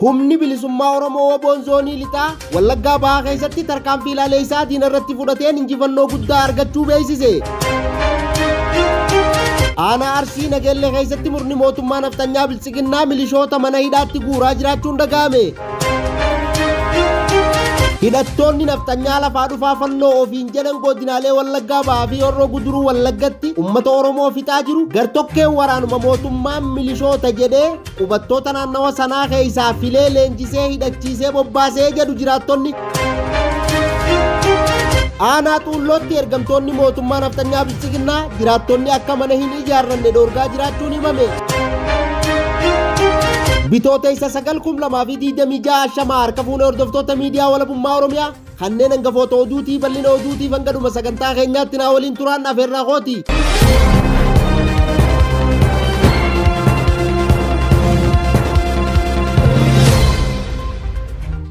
Humni Bilisummaa Oromoo WBOn Zoonii Lixaa Wallaggaa Bahaa keessatti tarkaanfii ilaaleessaa diina irratti fudhateen injifannoo guddaa argachuu beeksise. Aanaa Arsii Nageellee keessatti murni mootummaa nafxanyaa Biltsiginnaa milishoota mana hidhaatti guuraa jiraachuun dhaga'ame. Hidhattoonni nafxanyaa lafaa dhufaa fannoo ofiin jedhan godinaalee Wallaggaa Bahaa fi Horroo Guduruu Wallaggatti uummata Oromoo fixaa jiru gartokkeen waraanuma mootummaan milishoota jedhee qubattoota naannawa sanaa keessaa filee leenjisee hidhachiisee bobbaasee jedhu jiraattonni. Aanaa Xuullootti ergamtoonni mootummaa nafxanyaa Biltsiginnaa jiraattonni akka mana hin ijaarranne dhoorgaa jiraachuun himame. Bitootessa 9 2026 ashamaa harka fuune hordoftoota miidiyaa walabummaa Oromiyaa kanneen hangafoota oduutii bal'ina oduutiif hanga dhuma sagantaa keenyaatti naa waliin turaan afeerraa kooti.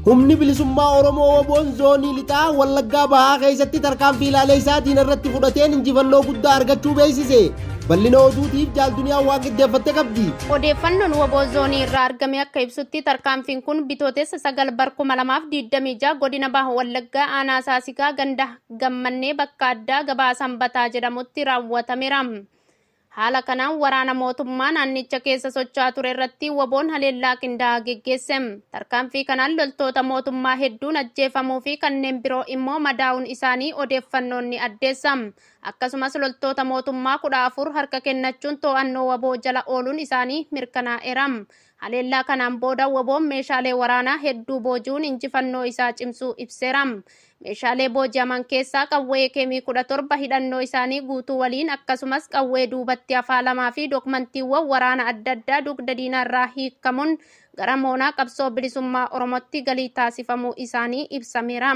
Humni bilisummaa Oromoo WBOn zoonii lixaa Wallaggaa Bahaa keessatti tarkaanfii ilaalee isaa diina irratti fudhateen injifannoo guddaa argachuu beeksise. Bal'ina oduutiif jaal Duniyaan waan qindeeffatte qabdi. Odeeffannoon wbo Zoonii irraa argame akka ibsutti tarkaanfiin kun Bitootessa 9 bar 2026 godina Baha Wallaggaa aanaa Saasigaa ganda Gammannee bakka addaa Gabaa Sanbataa jedhamutti raawwatameera. Haala kanaan waraana mootummaa naannicha keessa socho'aa ture irratti WBOn haleellaa qindaa'aa geggeesse. Tarkaanfii kanaan loltoota mootummaa hedduun ajjeefamuu fi kanneen biroo immoo madaa'uun isaanii odeeffannoon ni addeessa. Akkasumas loltoota mootummaa 14 harka kennachuun too'annoo wbo jala ooluun isaanii mirkanaa'eera. Haleellaa kanaan booda WBOn meeshaalee waraanaa hedduu booji'uun injifannoo isaa cimsuu ibseera. Meeshaalee booji'aman keessaa qawwee AKM 17 hidhannoo isaanii guutuu waliin akkasumas qawwee duubatti hafaa lamaa fi dookmantiiwwan waraana adda addaa dugda diinaarraa hiikkamuun gara moonaa qabsoo bilisummaa Oromootti galii taasifamuu isaanii ibsameera.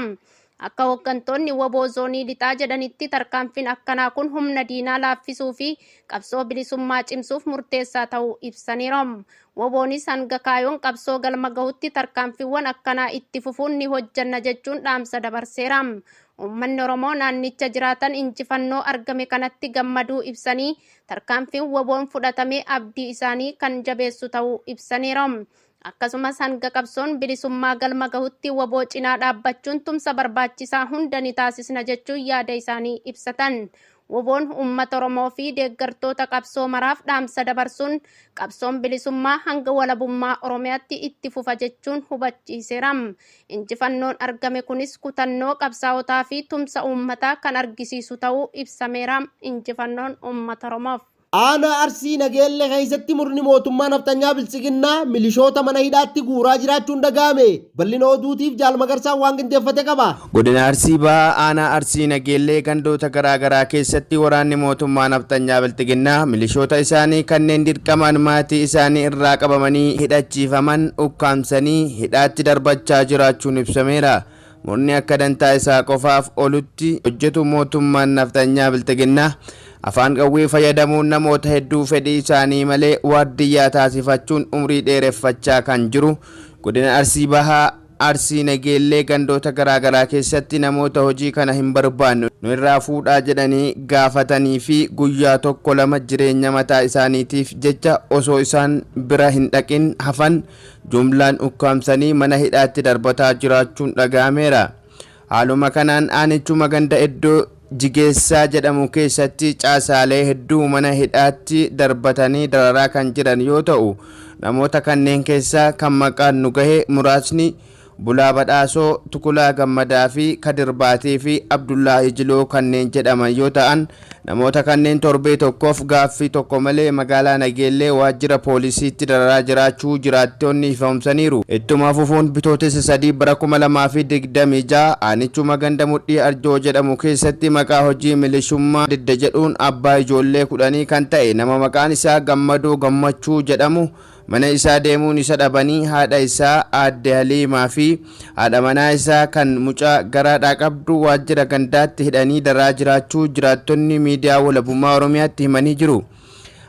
Akka hoggantoonni wbo Zoonii Lixaa jedhanitti tarkaanfiin akkanaa kun humna diinaa laaffisuu fi qabsoo bilisummaa cimsuuf murteessaa ta'uu ibsaniiru. WBOnis hanga kaayoon qabsoo galma gahutti tarkaanfiiwwan akkanaa itti fufuun ni hojjanna jechuun dhaamsa dabarseera. Uummanni Oromoo naannicha jiraatan injifannoo argame kanatti gammaduu ibsanii, tarkaanfiin WBOn fudhatame abdii isaanii kan jabeessu ta'uu ibsaniiru. Akkasumas hanga qabsoon bilisummaa galma gahutti wbo cinaa dhaabbachuun tumsa barbaachisaa hunda ni taasisna jechuun yaada isaanii ibsatan. WBOn uummata Oromoo fi deeggartoota qabsoo maraaf dhaamsa dabarsuun qabsoon bilisummaa hanga walabummaa Oromiyaatti itti fufa jechuun hubachiiseera. Injifannoon argame kunis kutannoo qabsaa'otaa fi tumsa uummataa kan argisiisu ta'uu ibsameera. Injifannoon uummata Oromoof. Aanaa Arsii Nageelle keessatti murni mootummaa nafxanyaa Biltsiginnaa milishoota mana hidhaatti guuraa jiraachuun dhaga'ame. Bal'ina oduutiif Jaal Magarsaan waan qindeeffate qaba. Godina Arsii Bahaa Aanaa Arsii Nageellee gandoota garaa garaa keessatti waraanni mootummaa nafxanyaa Bilxiginnaa milishoota isaanii kanneen dirqamaan maatii isaanii irraa qabamanii hidhachiifaman ukkaamsanii hidhaatti darbachaa jiraachuun ibsameera. Murni akka dantaa isaa qofaaf olutti hojjetu mootummaan nafxanyaa Bilxiginnaa afaan qawwee fayyadamuun namoota hedduu fedhii isaanii malee waardiyyaa taasifachuun umrii dheereffachaa kan jiru godina Arsii Bahaa Arsii Nageellee gandoota garaa garaa keessatti namoota hojii kana hin barbaannu nu irraa fuudhaa jedhanii gaafatanii fi guyyaa tokko lama jireenya mataa isaaniitiif jecha osoo isaan bira hin dhaqin hafan jumlaan ukkaamsanii mana hidhaatti darbataa jiraachuun dhaga'ameera. Haaluma kanaan aanichuma ganda iddoo Jigeessaa jedhamu keessatti caasaalee hedduu mana hidhaatti darbatanii dararaa kan jiran yoo ta'u, namoota kanneen keessaa kan maqaan nu gahe muraasni Bulaa Badhaasoo, Tukulaa Gammadaa fi Kadir Baatii fi Abdullaahii Jiloo kanneen jedhaman yoo ta'an, namoota kanneen torbee tokkoof gaaffii tokko malee magaalaa Nageellee waajjira poolisiitti dararaa jiraachuu jiraattonni ifoomsaniiru. Ittuma fufuun Bitootessa 3 bara 2026 aanichuma ganda Mudhii Arjoo jedhamu keessatti maqaa hojii milishummaa didde jedhuun abbaa ijoollee kudhanii kan ta'e nama maqaan isaa Gammadoo Gammachuu jedhamu Mana isaa deemuun isa dhabanii haadha isaa aadde Haliimaa fi haadha manaa isaa kan mucaa garaadhaa qabdu waajjira gandaatti hidhanii dararaa jiraachuu jiraattonni miidiyaa Walabummaa Oromiyaatti himanii jiru.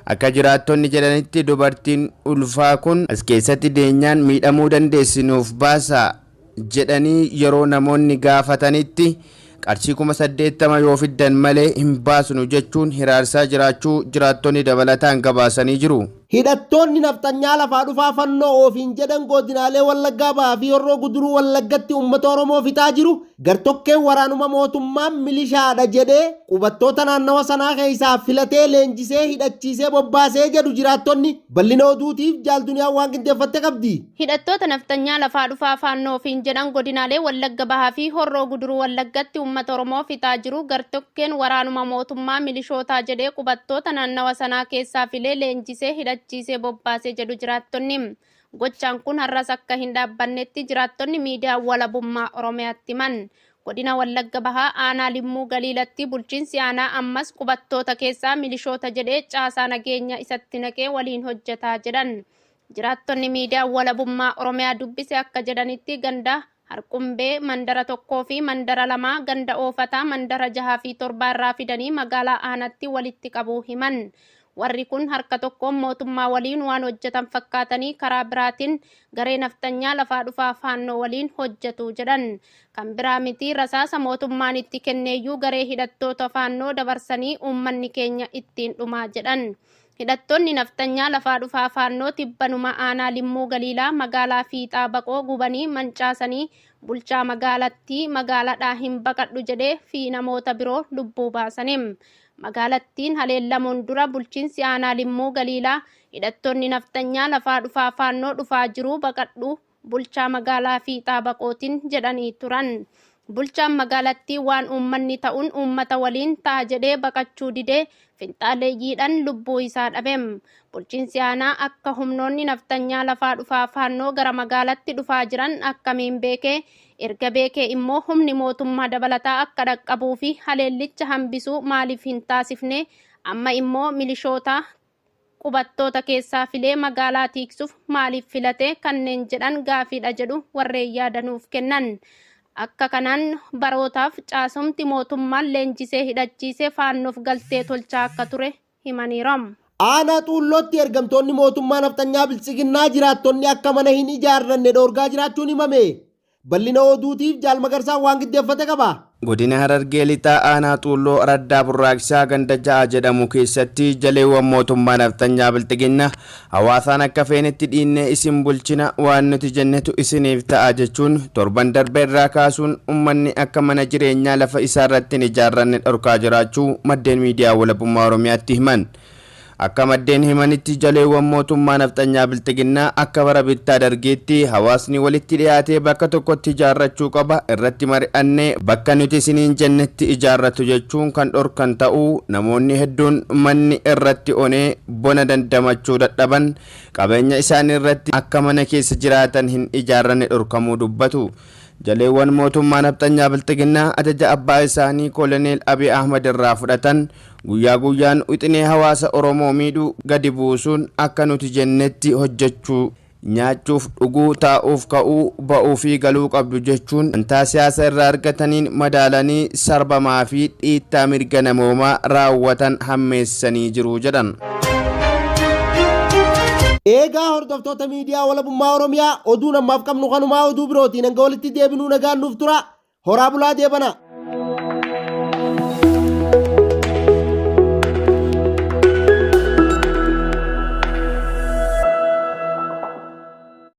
Akka jiraattonni jedhanitti dubartiin ulfaa kun as keessatti deenyaan miidhamuu dandeessi nuuf baasaa jedhanii yeroo namoonni gaafatanitti qarshii 80,000 yoo fiddan malee hin baasnu jechuun hiraarsaa jiraachuu jiraattonni dabalataan gabaasanii jiru. Hidhattoonni nafxanyaa lafaa dhufaa fannoo ofiin jedhan godinaalee Wallaggaa Bahaa fi Horroo Guduruu Wallaggatti uummata Oromoo fixaa jiru. Gartokkeen waraanuma mootummaan milishaadha jedhee qubattoota naannawa sanaa keessaa filatee leenjisee hidhachiisee bobbaasee jedhu jiraattonni. Bal'ina oduutiif jaal Duniyaan waan qindeeffatte qabdi. Hidhattoota nafxanyaa lafaa dhufaa faannoo ofiin jedhan godinaalee Wallagga Bahaa fi Horroo Guduruu Wallaggatti uummata Oromoo fixaa jiru. Gartokkeen waraanuma mootummaa milishootaa jedhee qubattoota naannawa sanaa keessaa filee leenjisee hidhachiisee bobbaasee jedhu jiraattonni. Gochaan kun har'as akka hin dhaabbannetti jiraattonni miidiyaa walabummaa Oromiyaatti himan. Godina Wallagga Bahaa aanaa Limmuu Galiilatti bulchiinsi aanaa ammas qubattoota keessaa milishoota jedhee caasaa nageenya isatti naqee waliin hojjetaa jedhan. Jiraattonni miidiyaa walabummaa Oromiyaa dubbise akka jedhanitti ganda Harqumbee mandara 1 fi mandara 2 ganda Oofataa mandara 6 fi 7 irraa fidanii magaalaa aanaatti walitti qabuu himan. Warri kun harka tokkoon mootummaa waliin waan hojjetan fakkaatanii karaa biraatiin garee nafxanyaa lafaa dhufaa faannoo waliin hojjetu jedhan. Kan biraa miti, rasaasa mootummaan itti kenneeyyuu garee hidhattoota faannoo dabarsanii uummanni keenya ittiin dhumaa jedhan. Hidhattoonni nafxanyaa lafaa dhufaa faannoo tibbanuma aanaa Limmuu Galiilaa magaalaa Fiixaa Baqoo gubanii mancaasanii bulchaa magaalattii magaalaadhaa hin baqadhu jedhee fi namoota biroo lubbuu baasaniim. Magaalattiin haleellamuun dura bulchiinsi aanaa Limmuu Galiilaa hidhattoonni nafxanyaa lafaa dhufaa faannoo dhufaa jiru baqadhu bulchaa magaalaa Fiixaa Baqootiin jedhanii turan. Bulchaan magaalattii waan uummanni ta'uun uummata waliin ta'a jedhee baqachuu didee finxaaleeyyiidhaan lubbuu isaa dhabeem. Bulchiinsi aanaa akka humnoonni nafxanyaa lafaa dhufaa faannoo gara magaalatti dhufaa jiran akkamiin beekee, erga beekee immoo humni mootummaa dabalataa akka dhaqqabuu fi haleellicha hambisuu maaliif hin taasifne? Amma immoo milishoota qubattoota keessaa filee magaalaa tiiksuuf maaliif filate kanneen jedhan gaafiidha jedhu warreen yaadanuuf kennan. Akka kanaan barootaaf caasumti mootummaan leenjisee hidhachiisee faannoof galtee tolchaa akka ture himaniiru. Aanaa Xuullootti ergamtoonni mootummaa nafxanyaa Biltsiginnaa jiraattonni akka mana hin ijaarranne dhoorgaa jiraachuun himame. Bal'ina oduutiif jaal Magarsaan waan qindeeffate qaba. Godina Harargee Lixaa aanaa Xuulloo Araddaa Burraaqsaa ganda 6 jedhamu keessatti jaleewwan mootummaa nafxanyaa Bilxiginna hawaasaan akka feenetti dhiinnee isin bulchina, waan nuti jennetu isiniif ta'a jechuun torban darbe irraa kaasuun uummanni akka mana jireenyaa lafa isaarratti hin ijaarranne dhorkaa jiraachuu maddeen miidiyaa walabummaa Oromiyaatti himan. Akka maddeen himanitti jaleewwan mootummaa nafxanyaa Bilxiginnaa akka bara bittaa dargeetti hawaasni walitti dhiyaatee bakka tokkotti ijaarrachuu qaba, irratti mari'annee bakka nuti isiniin jennetti ijaarratu jechuun kan dhorkan ta'uu, namoonni hedduun manni irratti onee bona dandamachuu dadhaban qabeenya isaanii irratti akka mana keessa jiraatan hin ijaarranne dhorkamuu dubbatu. Jaleewwan mootummaa nafxanyaa Bilxiginnaa ajaja abbaa isaanii Koloneel Abiy Ahmad irraa fudhatan guyyaa guyyaan wixinee hawaasa Oromoo miidhuu gadi buusuun akka nuti jennetti hojjechuu, nyaachuuf, dhuguu, taa'uuf, ka'uu, ba'uu fi galuu qabdu jechuun dantaa siyaasa irraa argataniin madaalanii sarbamaa fi dhiittaa mirga namoomaa raawwatan hammeessanii jiru jedhan. Eegaa hordoftoota miidiyaa walabummaa Oromiyaa, oduun ammaaf qabnu kanumaa. Oduu birootiin hanga walitti deebinuu nagaan nuuf tura. Horaa bulaa deebana.